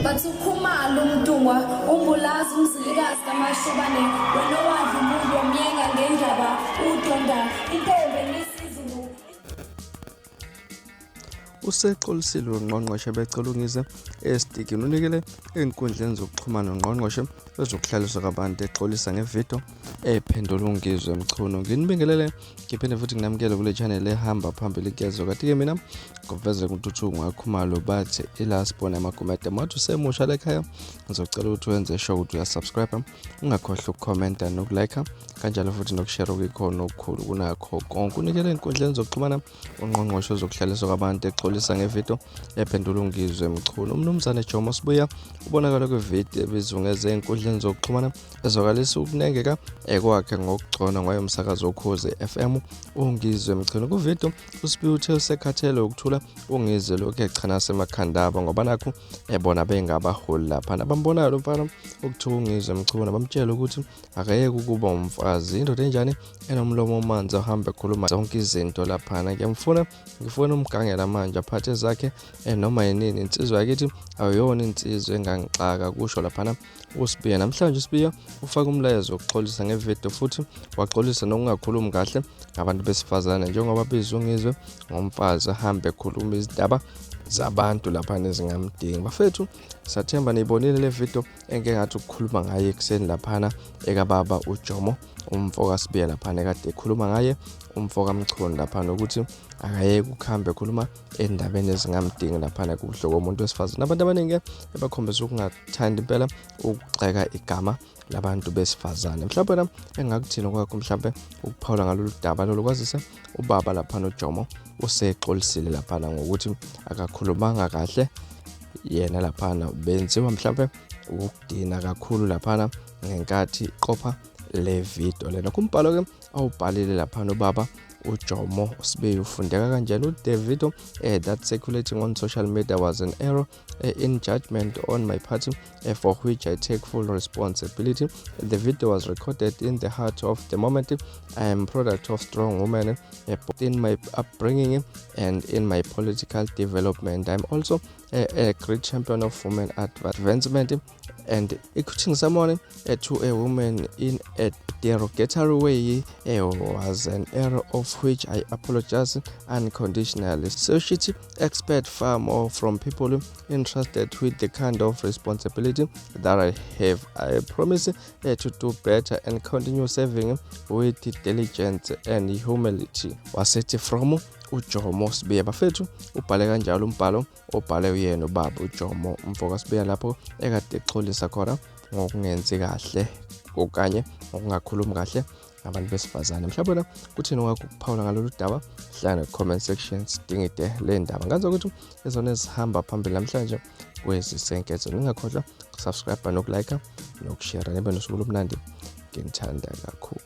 Bathi uKhumalo uMntungwa uMbulazi uMzilikazi kaMashobane wena owadla umuntu wamyenga ngendaba udonda intombi enisizulu. Usexolisile ungqongqoshe becela uNgizwe esitikini. Unikele ey'nkundleni zokuxhumana ungqongqoshe wezokuhlaliswa kwabantu exolisa ngevidiyo ephendula uNgizwe Mchunu. Nginibingelele ngiphinde futhi nginamukele kule channel ehamba phambili kuyezo. Kanti-ke mina ngiveze kuNtuthuko ngakhumalo bathi ilasibona amagumede mathi usemusha lekhaya ngizocela ukuthi wenze sure ukuthi uyasubscribe, ungakhohlwa ukukhomenta nokulike kanjalo futhi nokushare okuyikhona okukhulu kunakho konke. Unikele ey'nkundleni zokuxhumana ungqongqoshe wezokuhlaliswa kwabantu exolisa ngevidiyo ephendula uNgizwe Mchunu. UMnumzane Jomo Sibuya ubonakala kwividiyo ebizungeze ey'nkundleni zokuxhumana ezwakalisa ukunengeka ekwakhe ngokugcona ngayo umsakazo woKhozi FM uNgizwe Mchunu. Kuvidiyo uSibuya uthe usekhathele ukuthula uNgizwe lokhu echanase emakhanda abo ngoba nakhu ebona bengabaholi laphana. Bambonayo lo mfana okuthiwa uNgizwe Mchunu bamtshela ukuthi akayeke ukuba umfazi, indoda enjani enomlomo omanzi ohambe ekhuluma zonke izinto laphana. Ngiyamfuna, ngifuna umgangela manje aphathe ezakhe noma yinini. Insizwa yakithi awuyona insizwa engangixaka, kusho laphana uSibiya. Namhlanje uSibiya ufake umlayezo wokuxolisa ngevidiyo futhi waxolisa nokungakhulumi kahle ngabantu besifazane njengoba bizwa uNgizwe ngomfazi ahambe ekhuluma izindaba zabantu laphana ezingamdingi. Bafethu, sathemba niyibonile le video engike ngathi ukukhuluma ngaye ekuseni laphana ekababa uJomo umfo kaSibiya laphana ekade ekhuluma ngaye umfo kaMchunu laphana ukuthi akayeke ukuhambe ekhuluma endabeni ezingamdingi laphana kuhle komuntu wesifazane. Abantu abaningi ebakhombisa ukungathandi impela ukugxeka igama labantu besifazane. Mhlawumbe wena engakuthini kwakho mhlawumbe ukuphawula ngalolu daba lolu, kwazise ubaba laphana uJomo usexolisile laphana ngokuthi akakhulumanga kahle yena laphana, benziwa mhlawumbe ukudina kakhulu laphana ngenkathi qopha le video lena. Kumbhalo ke awubhalile laphana ubaba uJomo Sibiya ufundeka kanjena: "The video that circulating on social media was an error in judgment on my part, for which I take full responsibility. The video was recorded in the heart of the moment. I am product of strong women, both in my upbringing and in my political development. I'm also a great champion of women advancement, and equating someone to a woman in a derogatory way was an error of which I apologize unconditionally. Society expect far more from people entrusted with the kind of responsibility that I have. I promise to do better and continue serving with diligence and humility." Wasethi from uJomo Sibiya. Bafethu, ubhale kanjalo umbhalo obhale uyena ubaba uJomo umfoka Sibiya lapho ekade exolisa khona ngokungenzi kahle okanye ngokungakhulumi kahle ngabantu besifazane. Mhlawumbe wena kuthini ungakho ukuphawula ngalolu daba? Hlala comment section sidingide le ndaba ngazi ukuthi ezona ezihamba phambili namhlanje kwezisenketho. Ningakhohlwa ukusubscribe nokulike nokushare. Nibe nosuku olumnandi, nginithanda kakhulu.